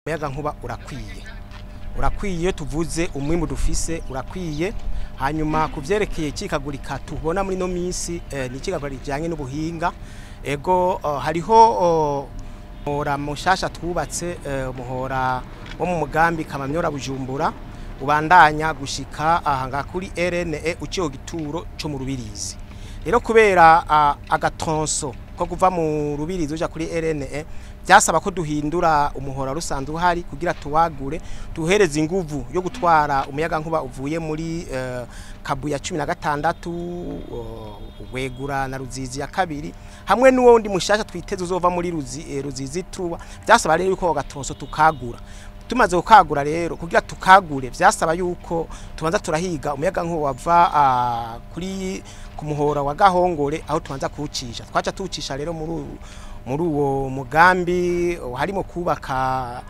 Umuyaga nkuba urakwiye, urakwiye, tuvuze umwimbu dufise urakwiye. Hanyuma kuvyerekeye cikagurika tubona muri no minsi, ni cikagurika rijanye n'ubuhinga. Ego, hariho umuhora mushasha twubatse, umuhora wo mu mugambi Kamanyora Bujumbura, ubandanya gushika aha kuri RNE uciye gituro co mu Rubirizi. Rero kubera aga tronçon ko kuva mu Rubirizi uja kuri RNE byasaba ko duhindura umuhora rusanzwe uhari kugira tuwagure, tuhereze inguvu yo gutwara umuyaga nkuba uvuye muri Kabuya 16, Wegura na Ruzizi ya kabiri, hamwe n'uwo wundi mushasha twiteze uzova muri Ruzizi tuba. Byasaba rero yuko aga tronçon tukagura. Tumaze kukagura rero, kugira tukagure vyasaba yuko tubanza turahiga umuyaga nkuba wava kuri ku muhora wa Gahongore, aho tubanza kuwucisha. Twaca tuwucisha rero muri uwo mugambi harimo kubaka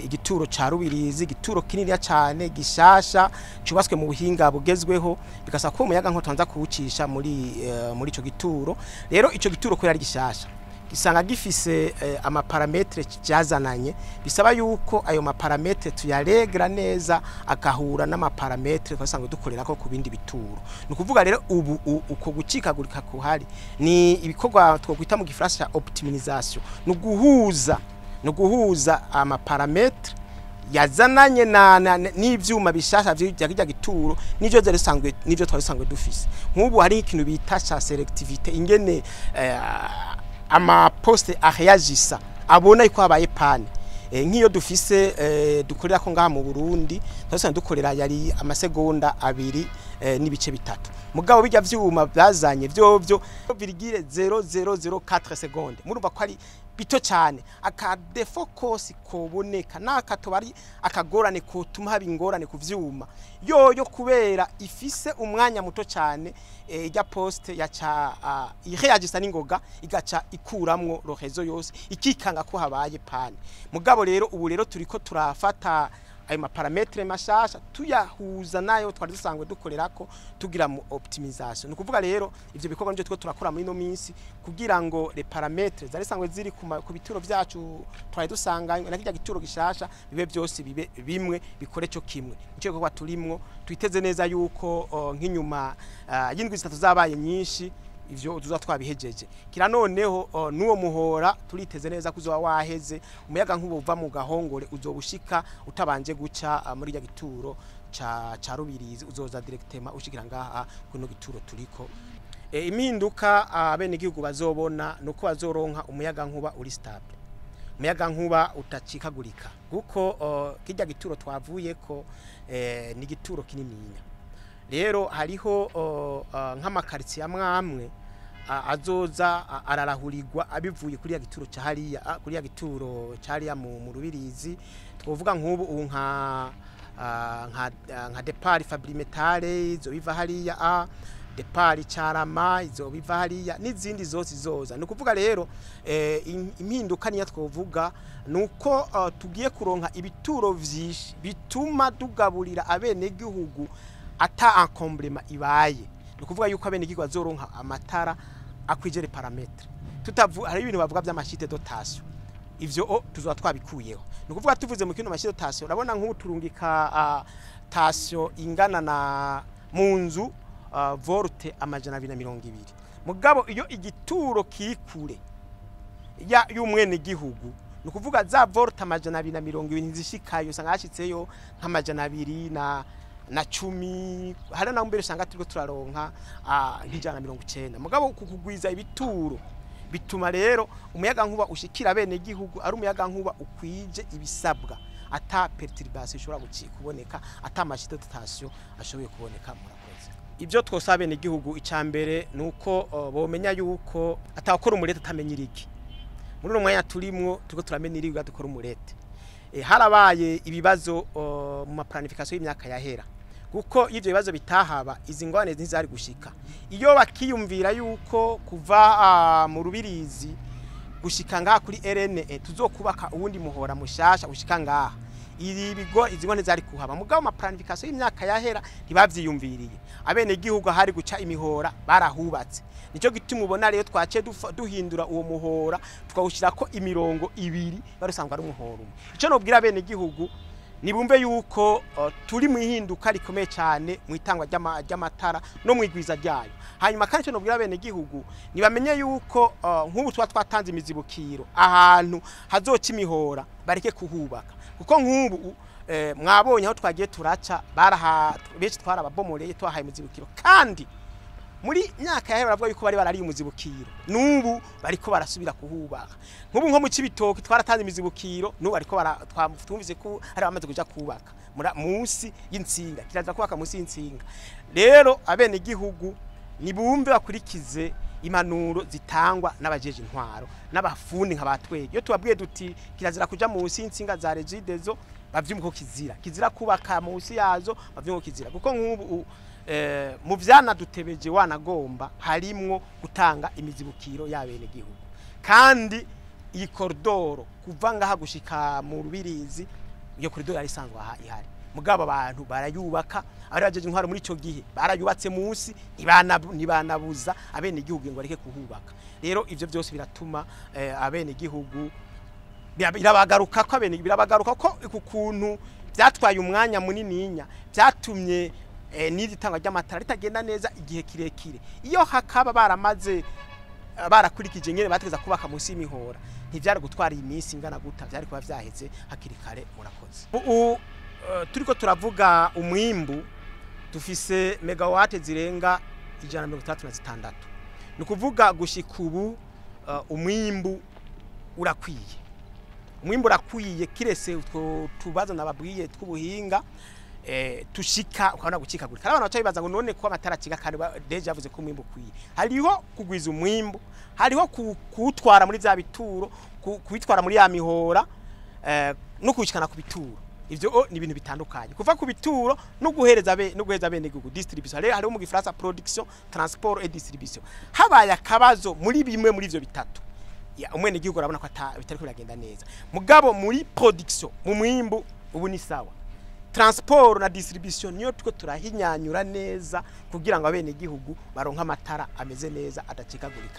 igituro ca Rubirizi, igituro kininiya cane gishasha cyubatswe mu buhinga bugezweho, bigasaba ko umuyaga nkuba tubanza kuwucisha muri ico gituro. Rero ico gituro kubera ari gishasha gisanga gifise ama paramètres cyazananye, bisaba yuko ayo ma paramètres tuyaregra neza akahura n'ama paramètres twasanzwe dukorera ko ku bindi bituro. Ni ukuvuga rero ubu uko gucikagurika kuhari ni ibikorwa twokwita mu gifaransa optimisation, ni guhuza ama paramètres yazananye na n'ivyuma bishasha vya kirya gituro n'ivyo vyari bisanzwe, n'ivyo twari bisanzwe dufise. Nk'ubu hari ikintu bita ca sélectivité, ingene ama postes areagisa abona yuko habaye panne. Nk'iyo dufise dukorera ko ngaha mu Burundi twasanzwe dukorera yari amasegonda 2 n'ibice 3, mugabo bijya vyuma byazanye vyovyo 0,0004 seconde. Murumva ko ari bito cyane. Aka défaut kose koboneka n'akatoba ari akagorane kotuma haba ingorane ku vyuma yoyo, kubera ifise umwanya muto cyane, ijya poste yaca ireagisa n'ingoga, igaca ikuramwo le réseau yose, ikikanga ko habaye panne. Mugabo rero ubu rero turiko turafata ayo ma paramètres mashasha, tuyahuza nayo twari dusanzwe dukorerako, tugira mu optimisation. Ni ukuvuga rero ivyo bikorwa nivyo turiko turakora muri ino minsi kugira ngo les paramètres zari sanzwe ziri ku bituro vyacu twari dusanganywe na kirya gituro gishasha bibe byose bibe bimwe, bikore cyo kimwe. Nico gikorwa turimwo. Twiteze neza yuko nk'inyuma y'indwi 3 zabaye nyinshi ivyo tuza twabihejeje. Kira noneho n'uwo muhora turiteze neza kuzoba waheze, umuyaga nkuba uva mu Gahongore uzobushika utabanje guca muri rya gituro ca Rubirizi, uzoza directement ushikira ngaha kuno gituro turiko. Impinduka abenegihugu bazobona nuko bazoronka umuyaga nkuba uri stable, umuyaga nkuba utacikagurika, kuko kirya gituro twavuyeko ni igituro kinininya. Rero hariho nk'ama quartiers amwe amwe azoza ararahurirwa abivuye kuri ya gituro ca hariya, kuri ya gituro ca hariya mu Rubirizi. Twovuga nk'ubu ubu nka départ Fabrimetal izo biva hariya, a départ Carama izo biva hariya, n'izindi zose zoza. Ni ukuvuga rero impinduka niyo twovuga nuko tugiye kuronka ibituro vyinshi bituma tugaburira abenegihugu ata encombrement ibaye. Ni ukuvuga yuko abenegihugu bazoronka amatara akwije les paramètres. Tutavu hari ibintu bavuga vy'ama chutes de tension, ivyo o tuzoba twabikuyeho. Ni ukuvuga tuvuze mu kino ma chutes de tension, urabona nk'ubu turungika tension ingana na mu nzu volts 220, mugabo iyo igituro kiri kure ya y'umwene gihugu, ni ukuvuga za volts 220 ntizishikayo, usanga hashitseyo nka 210, hari naho mbere usanga turiko turaronka nka 190. Mugabo kukugwiza ibituro bituma rero umuyaga nkuba ushikira bene gihugu ari umuyaga nkuba ukwije ibisabwa, ata perturbation ishobora kuboneka, ata ma chutes de tension ashoboye kuboneka. Murakoze. Ibyo twosaba bene gihugu, icambere nuko bomenya yuko atakora umurete atamenya irigi. Muri uno mwanya turimwo turiko turamenya irigi, dukora umurete. Harabaye ibibazo mu ma planifications y'imyaka yahera, kuko ivyo bibazo bitahaba izi ngwane ntizari gushika. Iyo bakiyumvira yuko kuva mu Rubirizi gushika ngaha kuri RNE tuzokubaka uwundi muhora mushasha ushika ngaha. Iri bigo izi ngwane zari kuhaba, mugabo ma planification y'imyaka yahera ntibavyiyumviriye. Abene gihugu hari guca imihora barahubatse. Nico gituma ubona rero twace duhindura uwo muhora, tukawushirako imirongo ibiri barusanzwe ari umuhora umwe. Ico nobwira abene gihugu, nibumve yuko turi mu ihinduka rikomeye cyane mu itangwa ry'amatara no mu igwiza ryayo. Hanyuma kandi cyo nobwira bene gihugu, nibamenye yuko nk'ubu tuba twatanze imizibukiro ahantu hazoca imihora, bareke kuhubaka, kuko nk'ubu mwabonye aho twagiye turaca baraha benshi twarababomoreye, twahaye imizibukiro. Kandi muri myaka yahera baravuga yuko bari barariye umuzibukiro, n'ubu bariko barasubira kuhubaka. Nk'ubu nko mu Cibitoki twaratanze imizibukiro, n'ubu bariko twumvise ko hari abamaze kuja kubaka munsi y'intsinga. Kiraza kubaka munsi y'intsinga. Rero abene gihugu nibumve, bakurikize impanuro zitangwa n'abajeje intwaro n'abafundi nka batwege. Iyo tubabwiye duti kirazira kuja munsi y'intsinga za Regideso, bavyumva ko kizira kubaka munsi yazo, bavyumva ko kizira, kuko nk'ubu mu vyanadutebeje wanagomba harimwo gutanga imizibukiro y'abene gihugu. Kandi iyi koridoro kuva ngaha gushika mu Rubirizi, iyo koridoro yari isanzwe aha ihari, mugabo abantu barayubaka. Abari bajeje intwaro muri ico gihe barayubatse munsi, ntibanabuza abene gihugu ngo bareke kuhubaka. Rero ivyo byose biratuma abene gihugu birabagaruka ko abene birabagaruka ko ku kuntu byatwaye umwanya munininya, byatumye n'iri tangwa ry'amatara ritagenda neza igihe kirekire. Iyo hakaba baramaze barakurikije nyene bategeza kubaka munsi y'imihora, ntivyari gutwara iyi minsi ingana guta, vyari kuba vyaheze hakiri kare. Murakoze. Ubu turiko turavuga umwimbu, dufise megawate zirenga 166. Ni ukuvuga gushika ubu umwimbu urakwiye, umwimbu urakwiye, kirese utwo tubazo nababwiye tw'ubuhinga tushika ukabona gucikagurika. Abantu baca bibaza ngo none ko amatara acika kandi déjà yavuze ko umwimbu ukwiye. Hariho kugwiza umwimbu, hariho kuwutwara muri vya bituro, kuwitwara muri ya mihora no kuwishikana ku bituro. Ivyo ni ibintu bitandukanye, kuva ku bituro no guhereza bene gihugu, distribution. Rero hariho mu gifaransa production, transport et distribution. Habaye akabazo muri bimwe muri ivyo bitatu, ya umwene gihugu arabona ko bitariko biragenda neza. Mugabo muri production, mu mwimbu, ubu ni sawa. Transport na distribution niyo tuko turahinyanyura neza kugira ngo abene gihugu baronke amatara ameze neza, adacikagurika.